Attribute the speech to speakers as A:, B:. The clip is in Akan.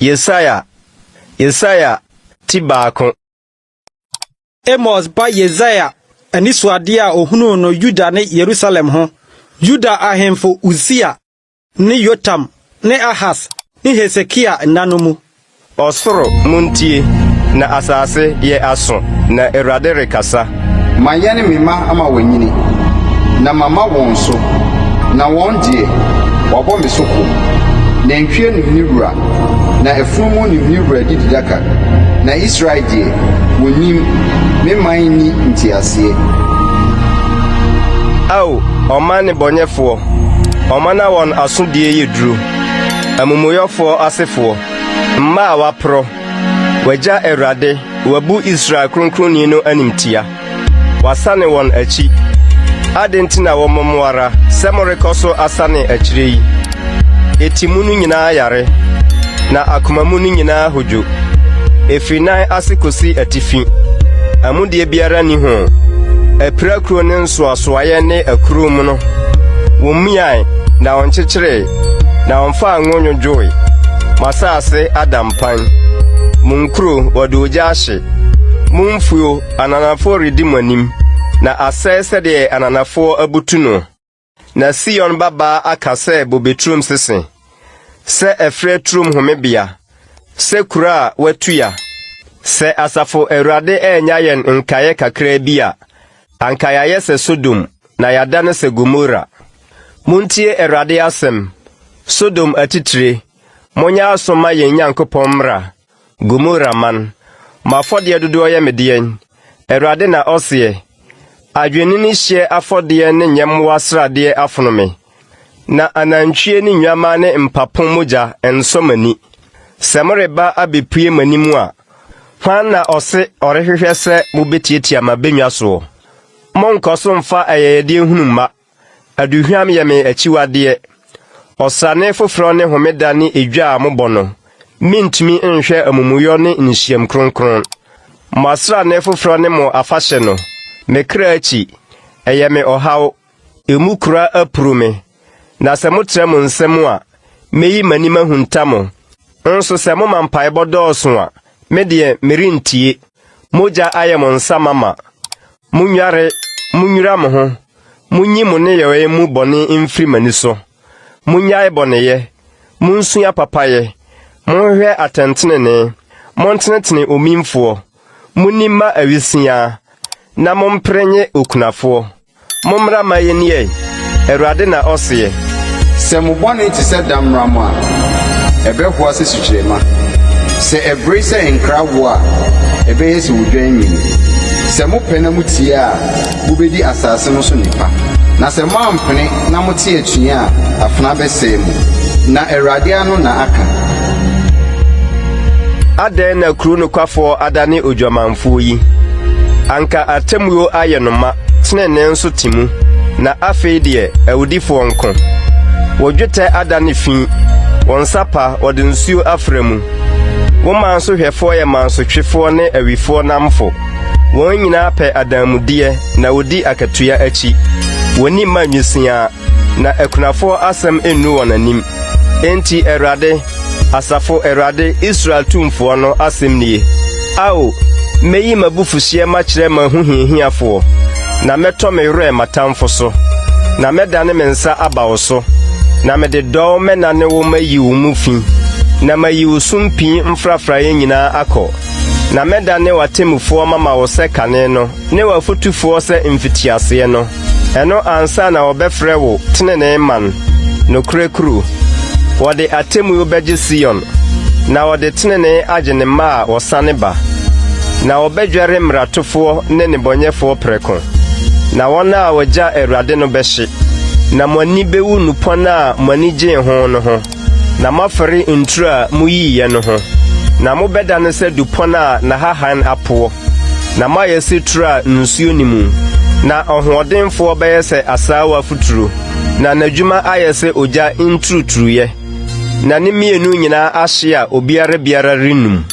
A: Yesaia, Yesaia ti baako.
B: Amos ba Yesaia anisoadeɛ a ohunuu no Yuda ne Yerusalem ho, Yuda ahemfo Usia ne Yotam ne Ahas ne Hesekia nna no mu.
A: Ɔsoro, muntie, na asase, yɛ aso, na Awurade rekasa.
C: Mayɛne me mma ama wɔanyini, na mama wɔn so, na wɔn deɛ, wɔabɔ me so ko. Nantwie nim ne wura, na afunumu nim ne wura adididaka, na Israel deɛ, wɔnnim, me man nni nteaseɛ.
A: Ao, ɔman nnebɔneyɛfoɔ, ɔman a wɔn asodie yɛ duro, amumuyɛfoɔ asefoɔ, mma a wɔaporɔ! Wɔagya Awurade, wɔabu Israel Kronkronni no animtia. Wɔasane wɔn akyi. Adɛn nti na wɔmmɔ mo ara sɛ morekɔ so asane akyire yi? Eti mu no nyinaa yare, na akoma mu no nyinaa hodwo. Ɛfiri nan ase kɔsi atifi, amudeɛ biara nni ho. Apirakuro ne nsoasoaeɛ ne akuro mu no, wɔmmiae na wɔnkyekyeree, na wɔmfaa ngo nnwodwoe. Mo asase ada mpan, mo nkuro wɔde ogya ahye, mo mfuo ananafoɔ redi mo anim, na asɛe sɛdeɛ ananafoɔ abutu no. Na Sion babaa aka sɛ bobeturom sese, sɛ ɛferɛ turom homebea, sɛ kuro a wɔatua. Sɛ asafo Awurade annya yɛn nkaeɛ kakraa bi a, anka yɛayɛ sɛ Sodom na yɛadane sɛ Gomora. Muntie Awurade asɛm, Sodom atitire, monyɛ aso mma yɛn Nyankopɔn mmara, Gomora man. Mo afɔdeɛ dodoɔ yɛ me deɛn? Awurade na ɔseɛ. Adwennini hyeɛ afɔdeɛ ne nyɛmmoa sradeɛ afono me, na anantwie ne nnwammaa ne mpapo mogya nsɔ m'ani. Sɛ moreba abɛpue m'anim a, hwan na ɔse ɔrehwehwɛ sɛ mobɛtiatia m'abannwa soɔ? Monnkɔ so mfa ayɛyɛdeɛ hunu mma. Aduhwam yɛ me akyiwadeɛ. Ɔsrane foforɔ ne homeda ne edwa a mobɔ no, mentumi nhwɛ amumuyɔ ne nhyiam kronkron. Mo asrane foforɔ ne mo afahyɛ no, me kra akyi, ɛyɛ me ɔhaw, emu kura apuru me. Na sɛ motrɛ mo nsa mu a, mɛyi m'ani mahunta mo. Nso sɛ moma mpaebɔ dɔɔso a, me deɛ merentie. Mogya ayɛ mo nsa mama. Monnware, munnwira mo ho, munyi mo nneyɔe mu bɔne mfiri m'ani so. Munnyae bɔneyɛ, munsua papayɛ, monhwehwɛ atɛntenenee, montenetene omimfoɔ, munni mma awisiaa, na mompere nnye okunafoɔ. Mommra mma yenni ɛ, Awurade na ɔseɛ.
C: Sɛ mo bɔne te sɛ dammaram a, ɛbɛhoa sɛ sukyerɛmma, sɛ ɛbere sɛ nkrawoɔ a, ɛbɛyɛ sɛ odwan nwini. Sɛ mopɛ na mutie a, mubedi asase no so nnepa, na sɛ moampene na mote atua a, afena bɛsɛe mo. Na Awurade ano na aka.
A: Adɛn na kuro nokwafoɔ adane odwamanfoɔ yi? Anka atemmuo ayɛ no ma, tenenee nso te mu, na afei deɛ, awudifoɔ nko. Wo dwetɛ adane fi, wo nsa pa, wɔde nsuo afra mu. Wo man so hwɛfoɔ yɛ mansotwefoɔ ne awifoɔ nnamfo. Wɔn nyinaa pɛ adanmudeɛ na wɔdi akatua akyi. Wɔnni mma nwisiaa, na akunafoɔ asɛm nnu wɔn anim. Enti Awurade, Asafo Awurade, Israel Tumfoɔ no asɛm nie, Ao, mɛyi m'abufuhyeɛ makyerɛ m'ahohiahiafoɔ, na mɛtɔ me werɛ m'atamfo so. Na mɛdane me nsa aba wo so, na mede dɔw mɛnane wo mayi wo mu fi, na mayi wo sumpii mfrafraeɛ nyinaa akɔ. Na mɛdane w'atemmufoɔ mama wo sɛ kane no, ne w'afotufoɔ sɛ mfitiaseɛ no. Ɛno ansa na wɔbɛfrɛ wo tenenee man, nokorɛ kuro. Wɔde atemmuo bɛgye Sion, na wɔde tenenee agye ne mma a wɔsane ba. Na wɔbɛdwɛre mmaratofoɔ ne nnebɔneyɛfoɔ prɛko, na wɔn a wɔgya Awurade no bɛhye. Na mo ani bɛwu nnupɔn a mo ani gyee ho no ho. Na moafɛre nturo a muyiiɛ no ho, na mobɛdane sɛ dupɔn a n'ahahan apoɔ, na moayɛ sɛ turo a nsuo nni mu. Na ɔhoɔdenfoɔ bɛyɛ sɛ asaawa futuro, na n'adwuma ayɛ sɛ ogya nturuturuiɛ, na ne mmienu nyinaa ahye a obiara biara rennum.